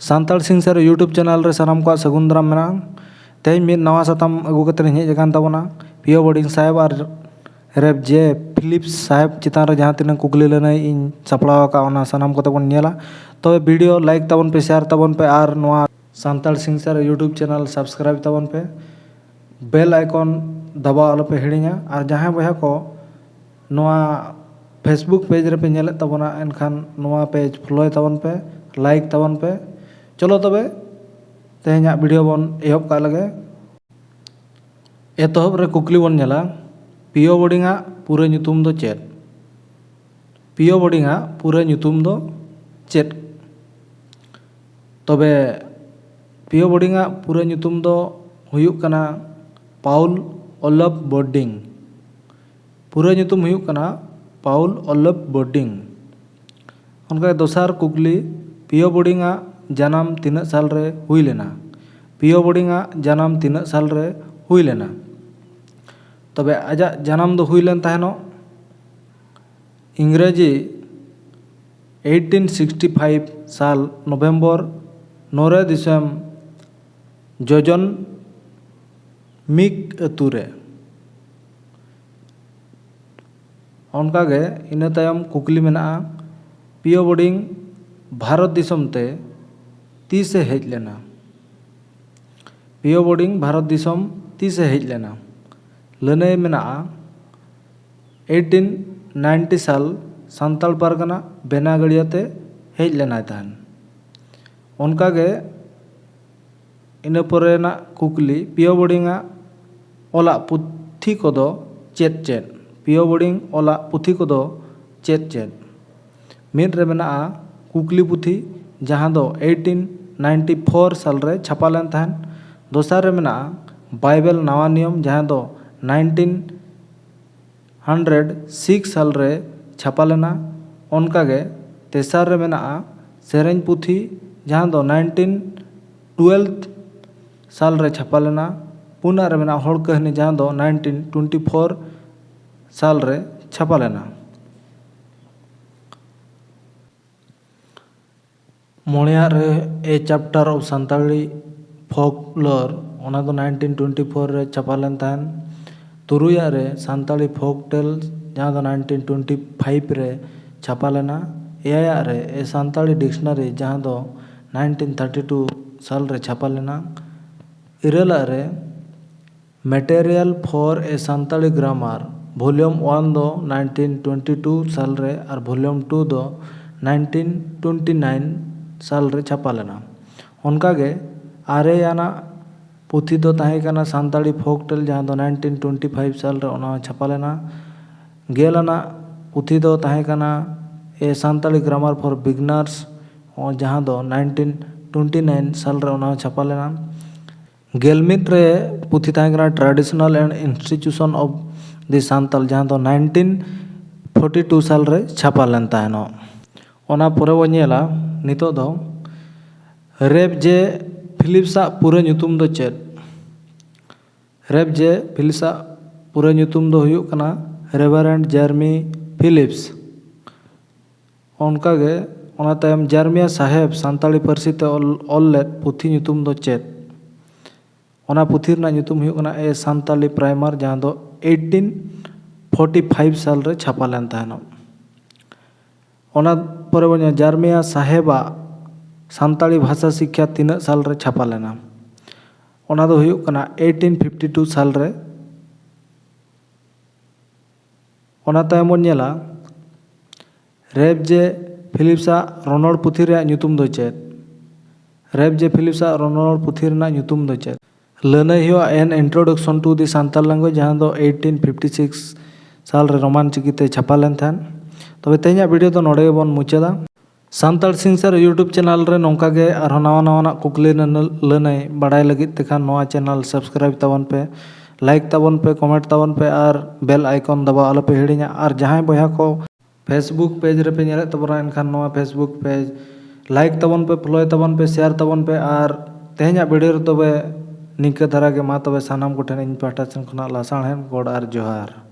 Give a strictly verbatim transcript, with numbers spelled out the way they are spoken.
Santal ᱥᱤᱝᱥᱟᱨ YouTube channel ᱨᱮ ᱥᱟᱱᱟᱢ ᱠᱚᱣᱟᱜ ᱥᱟᱹᱜᱩᱱ ᱫᱟᱨᱟᱢ ᱢᱮᱱᱟᱜᱼᱟ᱾ ᱛᱮᱦᱮᱧ ᱢᱤᱫ ᱱᱟᱣᱟ ᱥᱟᱛᱟᱢ ᱟᱹᱜᱩ ᱠᱟᱛᱮ ᱤᱧ ᱦᱮᱡ ᱟᱠᱟᱱ ᱛᱟᱵᱚᱱᱟ᱾ ᱯᱤᱭᱳ ᱵᱳᱨᱰᱤᱝ ᱥᱟᱦᱮᱵᱽ ᱟᱨ ᱨᱮᱵᱷ ᱡᱮ ᱯᱷᱤᱞᱤᱯᱥ ᱥᱟᱦᱮᱵᱽ ᱪᱮᱛᱟᱱ ᱨᱮ ᱡᱟᱦᱟᱸ ᱛᱤᱱᱟᱹᱜ ᱠᱩᱠᱞᱤ ᱞᱟᱹᱱᱟᱹᱭ ᱤᱧ ᱥᱟᱯᱲᱟᱣ ᱟᱠᱟᱫ, ᱚᱱᱟ ᱥᱟᱱᱟᱢ ᱠᱚᱛᱮ ᱵᱚᱱ ᱧᱮᱞᱟ᱾ ᱛᱚᱵᱮ ᱵᱷᱤᱰᱤᱭᱳ ᱞᱟᱭᱤᱠ ᱛᱟᱵᱚᱱ ᱯᱮ, ᱥᱮᱭᱟᱨ ᱛᱟᱵᱚᱱ ᱯᱮ ᱟᱨ ᱱᱚᱣᱟ ᱥᱟᱱᱛᱟᱲ ᱥᱤᱝᱥᱟᱨ YouTube ᱪᱮᱱᱮᱞ ᱥᱟᱵᱥᱠᱨᱟᱭᱤᱵᱽ ᱛᱟᱵᱚᱱ ᱯᱮ᱾ ᱵᱮᱞ ᱟᱭᱠᱚᱱ ᱫᱟᱵᱟᱣ ᱟᱞᱚᱯᱮ ᱦᱤᱲᱤᱧᱟ᱾ ᱟᱨ ᱡᱟᱦᱟᱸᱭ ᱵᱚᱭᱦᱟ ᱠᱚ ᱱᱚᱣᱟ Facebook ᱯᱮᱡᱽ ᱨᱮᱯᱮ ᱧᱮᱞᱮᱫ ᱛᱟᱵᱚᱱᱟ, ᱮᱱᱠᱷᱟᱱ ᱱᱚᱣᱟ ᱯᱮᱡᱽ ᱯᱷᱚᱞᱳᱭ ᱛᱟᱵᱚᱱ ᱯᱮ, ᱞᱟᱭᱤᱠ ᱛᱟᱵᱚᱱ ᱯᱮ᱾ ᱪᱚᱞᱚ ᱛᱚᱵᱮ ᱛᱮᱦᱮᱧᱟᱜ ᱵᱷᱤᱰᱤᱭᱳ ᱵᱚᱱ ᱮᱦᱚᱵ ᱠᱟᱜ ᱞᱮᱜᱮ᱾ ᱮᱛᱚᱦᱚᱵ ᱨᱮ ᱠᱩᱠᱞᱤ ᱵᱚᱱ ᱧᱮᱞᱟ, ᱯᱤᱭᱳ ᱵᱳᱨᱰᱤᱝ ᱟᱜ ᱯᱩᱨᱟᱹ ᱧᱩᱛᱩᱢ ᱫᱚ ᱪᱮᱫ? ᱯᱤᱭᱳ ᱵᱳᱨᱰᱤᱝ ᱟᱜ ᱯᱩᱨᱟᱹ ᱧᱩᱛᱩᱢ ᱫᱚ ᱪᱮᱫ? ᱛᱚᱵᱮ ᱯᱤᱭᱳ ᱵᱳᱨᱰᱤᱝ ᱟᱜ ᱯᱩᱨᱟᱹ ᱧᱩᱛᱩᱢ ᱫᱚ ᱦᱩᱭᱩᱜ ᱠᱟᱱᱟ ᱯᱟᱣᱩᱞ ᱚᱞᱚᱯ ᱵᱳᱨᱰᱤᱝ᱾ ᱯᱩᱨᱟᱹ ᱧᱩᱛᱩᱢ ᱦᱩᱭᱩᱜ ᱠᱟᱱᱟ ᱯᱟᱣᱩᱞ ᱚᱞᱚᱯ ᱵᱳᱨᱰᱤᱝ᱾ ᱚᱱᱠᱟ ᱫᱚᱥᱟᱨ ᱠᱩᱠᱞᱤ, ᱯᱤᱭᱳ ᱵᱳᱨᱰᱤᱝ ᱟᱜ ᱡᱟᱱᱟᱢ ᱛᱤᱱᱟᱹᱜ ᱥᱟᱞ ᱨᱮ ᱦᱩᱭ ᱞᱮᱱᱟ? ᱯᱤᱭᱳ ᱵᱳᱨᱰᱤᱝ ᱟᱜ ᱡᱟᱱᱟᱢ ᱛᱤᱱᱟᱹᱜ ᱥᱟᱞ ᱨᱮ ᱦᱩᱭ ᱞᱮᱱᱟ? ᱛᱚᱵᱮ ᱟᱡᱟᱜ ᱡᱟᱱᱟᱢ ᱫᱚ ᱦᱩᱭ ᱞᱮᱱ ᱛᱟᱦᱮᱱᱚᱜ ᱤᱝᱨᱮᱡᱤ eighteen sixty five ᱥᱟᱞ ᱱᱚᱵᱷᱮᱢᱵᱚᱨ ᱱᱚᱨᱮ ᱫᱤᱥᱚᱢ ᱡᱚᱡᱚᱱ ᱢᱤᱠ ᱟᱹᱛᱩ ᱨᱮ᱾ ᱚᱱᱠᱟᱜᱮ ᱤᱱᱟᱹ ᱛᱟᱭᱚᱢ ᱠᱩᱠᱞᱤ ᱢᱮᱱᱟᱜᱼᱟ, ᱯᱤᱭᱳ ᱵᱳᱨᱰᱤᱝ ᱵᱷᱟᱨᱚᱛ ᱫᱤᱥᱚᱢ ᱛᱮ ᱛᱤᱥᱮ ᱦᱮᱡ ᱞᱮᱱᱟ? ᱯᱤᱭᱳ ᱵᱳᱨᱰᱤᱝ ᱵᱷᱟᱨᱚᱛ ᱫᱤᱥᱚᱢ ᱛᱤᱥᱮ ᱦᱮᱡ ᱞᱮᱱᱟ? ᱞᱟᱹᱱᱟᱹᱭ ᱢᱮᱱᱟᱜᱼᱟ, eighteen ninety ᱥᱟᱞ ᱥᱟᱱᱛᱟᱲ ᱯᱟᱨᱜᱟᱱᱟ ᱵᱮᱱᱟᱜᱟᱲᱤᱭᱟᱹ ᱛᱮ ᱦᱮᱡ ᱞᱮᱱᱟᱭ ᱛᱟᱦᱮᱱ᱾ ᱚᱱᱠᱟᱜᱮ ᱤᱱᱟᱹ ᱯᱚᱨᱮᱱᱟᱜ ᱠᱩᱠᱞᱤ, ᱯᱤᱭᱳ ᱵᱳᱨᱰᱤᱝ ᱟᱜ ᱚᱞᱟᱜ ᱯᱩᱛᱷᱤ ᱠᱚᱫᱚ ᱪᱮᱫ ᱪᱮᱫ? ᱯᱤᱭᱳ ᱵᱳᱨᱰᱤᱝ ᱚᱞᱟᱜ ᱯᱩᱛᱷᱤ ᱠᱚᱫᱚ ᱪᱮᱫ ᱪᱮᱫ? ᱢᱤᱫ ᱨᱮ ᱢᱮᱱᱟᱜᱼᱟ ᱠᱩᱠᱞᱤ ᱯᱩᱛᱷᱤ, ᱡᱟᱦᱟᱸ ᱫᱚ eighteen ninety four ᱥᱟᱞ ᱨᱮ ᱪᱷᱟᱯᱟ ᱞᱮᱱ ᱛᱟᱦᱮᱸᱫ᱾ ᱫᱚᱥᱟᱨ ᱨᱮ ᱢᱮᱱᱟᱜᱼᱟ ᱵᱟᱭᱵᱮᱞ ᱱᱟᱣᱟ ᱱᱤᱭᱚᱢ, ᱡᱟᱦᱟᱸ ᱫᱚ nineteen hundred six ᱥᱟᱞ ᱨᱮ ᱪᱷᱟᱯᱟ ᱞᱮᱱᱟ᱾ ᱚᱱᱠᱟᱜᱮ ᱛᱮᱥᱟᱨ ᱨᱮ ᱢᱮᱱᱟᱜᱼᱟ ᱥᱮᱨᱮᱧ ᱯᱩᱛᱷᱤ, ᱡᱟᱦᱟᱸ ᱫᱚ nineteen twelve ᱥᱟᱞ ᱨᱮ ᱪᱷᱟᱯᱟ ᱞᱮᱱᱟ᱾ ᱯᱩᱱᱟᱜ ᱨᱮ ᱢᱮᱱᱟᱜᱼᱟ ᱦᱚᱲ ᱠᱟᱹᱦᱱᱤ, ᱡᱟᱦᱟᱸ ᱫᱚ nineteen twenty four ᱥᱟᱞ ᱨᱮ ᱪᱷᱟᱯᱟ ᱞᱮᱱᱟ᱾ ᱢᱚᱬᱮᱭᱟᱜ ᱨᱮ A Chapter of Santali Folklore, ᱚᱱᱟ ᱫᱚ nineteen twenty four ᱨᱮ ᱪᱷᱟᱯᱟ ᱞᱮᱱ ᱛᱟᱦᱮᱸᱱ᱾ ᱛᱩᱨᱩᱭᱟᱜ ᱨᱮ Santali Folk Tale, ᱡᱟᱦᱟᱸ ᱫᱚ nineteen twenty five ᱨᱮ ᱪᱷᱟᱯᱟ ᱞᱮᱱᱟ᱾ ᱮᱭᱟᱭᱟᱜ ᱨᱮ A Santali Dictionary, ᱡᱟᱦᱟᱸ ᱫᱚ nineteen thirty two ᱥᱟᱞ ᱨᱮ ᱪᱷᱟᱯᱟ ᱞᱮᱱᱟ᱾ ᱤᱨᱟᱹᱞᱟᱜ ᱨᱮ Material for a Santali Grammar, Volume one ᱫᱚ nineteen twenty two ᱥᱟᱞ ᱨᱮ ᱟᱨ Volume two ᱫᱚ nineteen twenty nine ᱥᱟᱞ ᱨᱮ ᱪᱷᱟᱯᱟ ᱞᱮᱱᱟ᱾ ᱚᱱᱠᱟᱜᱮ ᱟᱨᱮᱭᱟᱱᱟᱜ ᱯᱩᱛᱷᱤ ᱫᱚ ᱛᱟᱦᱮᱸ ᱠᱟᱱᱟ Santali Folk Tale, ᱡᱟᱦᱟᱸ ᱫᱚ nineteen twenty five ᱥᱟᱞ ᱨᱮ ᱚᱱᱟ ᱦᱚᱸ ᱪᱷᱟᱯᱟ ᱞᱮᱱᱟ᱾ ᱜᱮᱞ ᱟᱱᱟᱜ ᱯᱩᱛᱷᱤ ᱫᱚ ᱛᱟᱦᱮᱸ ᱠᱟᱱᱟ A Santali Grammar for Beginners, ᱡᱟᱦᱟᱸ ᱫᱚ nineteen twenty nine ᱥᱟᱞ ᱨᱮ ᱚᱱᱟ ᱦᱚᱸ ᱪᱷᱟᱯᱟ ᱞᱮᱱᱟ᱾ ᱜᱮᱞ ᱢᱤᱫ ᱨᱮ ᱯᱩᱛᱷᱤ ᱛᱟᱦᱮᱸ ᱠᱟᱱᱟ Traditional and Institution of the Santal, ᱡᱟᱦᱟᱸ ᱫᱚ nineteen forty two ᱥᱟᱞ ᱨᱮ ᱪᱷᱟᱯᱟ ᱞᱮᱱ ᱛᱟᱦᱮᱱᱚᱜ᱾ ᱚᱱᱟ ᱯᱚᱨᱮ ᱵᱚᱱ ᱧᱮᱞᱟ ᱱᱤᱛᱚᱜ ᱫᱚ ᱨᱮᱵ ᱡᱮ ᱯᱷᱤᱞᱤᱯᱥ ᱟᱜ ᱯᱩᱨᱟᱹ ᱧᱩᱛᱩᱢ ᱫᱚ ᱪᱮᱫ? ᱨᱮᱵ ᱡᱮ ᱯᱷᱤᱞᱤᱯᱥ ᱟᱜ ᱯᱩᱨᱟᱹ ᱧᱩᱛᱩᱢ ᱫᱚ ᱦᱩᱭᱩᱜ ᱠᱟᱱᱟ Reverend Jeremy Phillips᱾ ᱚᱱᱠᱟᱜᱮ ᱚᱱᱟ ᱛᱟᱭᱚᱢ ᱡᱟᱨᱢᱤᱭᱟ ᱥᱟᱦᱮᱵᱽ ᱥᱟᱱᱛᱟᱲᱤ ᱯᱟᱹᱨᱥᱤ ᱛᱮ ᱚᱞ, ᱚᱞ ᱞᱮᱫ ᱯᱩᱛᱷᱤ ᱧᱩᱛᱩᱢ ᱫᱚ ᱪᱮᱫ? ᱚᱱᱟ ᱯᱩᱛᱷᱤ ᱨᱮᱱᱟᱜ ᱧᱩᱛᱩᱢ ᱦᱩᱭᱩᱜ ᱠᱟᱱᱟ A Santali Primer, ᱡᱟᱦᱟᱸ ᱫᱚ eighteen forty five ᱥᱟᱞ ᱨᱮ ᱪᱷᱟᱯᱟ ᱞᱮᱱ ᱛᱟᱦᱮᱱᱚᱜ᱾ ᱚᱱᱟ ᱯᱚᱨᱮ ᱵᱚᱱ ᱧᱮᱞᱟ ᱡᱟᱨᱢᱤᱭᱟ ᱥᱟᱦᱮᱵᱟᱜ ᱥᱟᱱᱛᱟᱲᱤ ᱵᱷᱟᱥᱟ ᱥᱤᱠᱠᱷᱟ ᱛᱤᱱᱟᱹᱜ ᱥᱟᱞ ᱨᱮ ᱪᱷᱟᱯᱟ ᱞᱮᱱᱟ? ᱚᱱᱟ ᱫᱚ ᱦᱩᱭᱩᱜ ᱠᱟᱱᱟ eighteen fifty two ᱥᱟᱞ ᱨᱮ᱾ ᱚᱱᱟ ᱛᱟᱭᱚᱢ ᱵᱚᱱ ᱧᱮᱞᱟ ᱨᱮᱵ ᱡᱮ ᱯᱷᱤᱞᱤᱯᱥ ᱟᱜ ᱨᱚᱱᱚᱲ ᱯᱩᱛᱷᱤ ᱨᱮᱭᱟᱜ ᱧᱩᱛᱩᱢ ᱫᱚ ᱪᱮᱫ? ᱨᱮᱵ ᱡᱮ ᱯᱷᱤᱞᱤᱯᱥ ᱟᱜ ᱨᱚᱱᱚᱲ ᱯᱩᱛᱷᱤ ᱨᱮᱱᱟᱜ ᱧᱩᱛᱩᱢ ᱫᱚ ᱪᱮᱫ? ᱞᱟᱹᱱᱟᱹᱭ ᱦᱩᱭᱩᱜᱼᱟ An Introduction to the Santal Language, ᱡᱟᱦᱟᱸ ᱫᱚ eighteen fifty six ᱥᱟᱞ ᱨᱮ ᱨᱳᱢᱟᱱ ᱪᱤᱠᱤ ᱛᱮ ᱪᱷᱟᱯᱟ ᱞᱮᱱ ᱛᱟᱦᱮᱸᱫ᱾ ᱛᱚᱵᱮ ᱛᱮᱦᱮᱧᱟᱜ ᱵᱷᱤᱰᱤᱭᱳ ᱫᱚ ᱱᱚᱰᱮ ᱜᱮᱵᱚᱱ ᱢᱩᱪᱟᱹᱫᱟ᱾ ᱥᱟᱱᱛᱟᱲ ᱥᱤᱝᱥᱟᱨ YouTube ᱪᱮᱱᱮᱞ ᱨᱮ ᱱᱚᱝᱠᱟ ᱜᱮ ᱟᱨᱦᱚᱸ ᱱᱟᱣᱟ ᱱᱟᱣᱟᱱᱟᱜ ᱠᱩᱠᱞᱤ ᱞᱟᱹᱱᱟᱹ-, ᱞᱟᱹᱱᱟᱹᱭ ᱵᱟᱲᱟᱭ ᱞᱟᱹᱜᱤᱫ ᱛᱮᱠᱷᱟᱱ ᱱᱚᱣᱟ ᱪᱮᱱᱮᱞ ᱥᱟᱵᱥᱠᱨᱟᱭᱤᱵ ᱛᱟᱵᱚᱱ ᱯᱮ, ᱞᱟᱭᱤᱠ ᱛᱟᱵᱚᱱ ᱯᱮ, ᱠᱚᱢᱮᱱᱴ ᱛᱟᱵᱚᱱ ᱯᱮ ᱟᱨ ᱵᱮᱞ ᱟᱭᱠᱚᱱ ᱫᱟᱵᱟᱣ ᱟᱞᱚᱯᱮ ᱦᱤᱲᱤᱧᱟ᱾ ᱟᱨ ᱡᱟᱦᱟᱸᱭ ᱵᱚᱭᱦᱟ ᱠᱚ Facebook ᱯᱮᱡᱽ ᱨᱮᱯᱮ ᱧᱮᱞᱮᱫ ᱛᱟᱵᱚᱱᱟ, ᱮᱱᱠᱷᱟᱱ ᱱᱚᱣᱟ Facebook ᱯᱮᱡᱽ ᱞᱟᱭᱤᱠ ᱛᱟᱵᱚᱱ ᱯᱮ, ᱯᱷᱚᱞᱳᱭ ᱛᱟᱵᱚᱱ ᱯᱮ ᱟᱨ ᱛᱮᱦᱮᱧᱟᱜ ᱵᱷᱤᱰᱤᱭᱳ ᱨᱮ ᱛᱚᱵᱮ ᱱᱤᱝᱠᱟᱹ ᱫᱷᱟᱨᱟ ᱜᱮ᱾ ᱢᱟ ᱛᱚᱵᱮ ᱥᱟᱱᱟᱢ ᱠᱚᱴᱷᱮᱱ ᱤᱧ ᱯᱟᱦᱴᱟ ᱥᱮᱱ ᱠᱷᱚᱱᱟᱜ ᱞᱟᱥᱟᱲᱦᱮᱫ ᱜᱚᱰ ᱟᱨ ᱡᱚᱦᱟᱨ᱾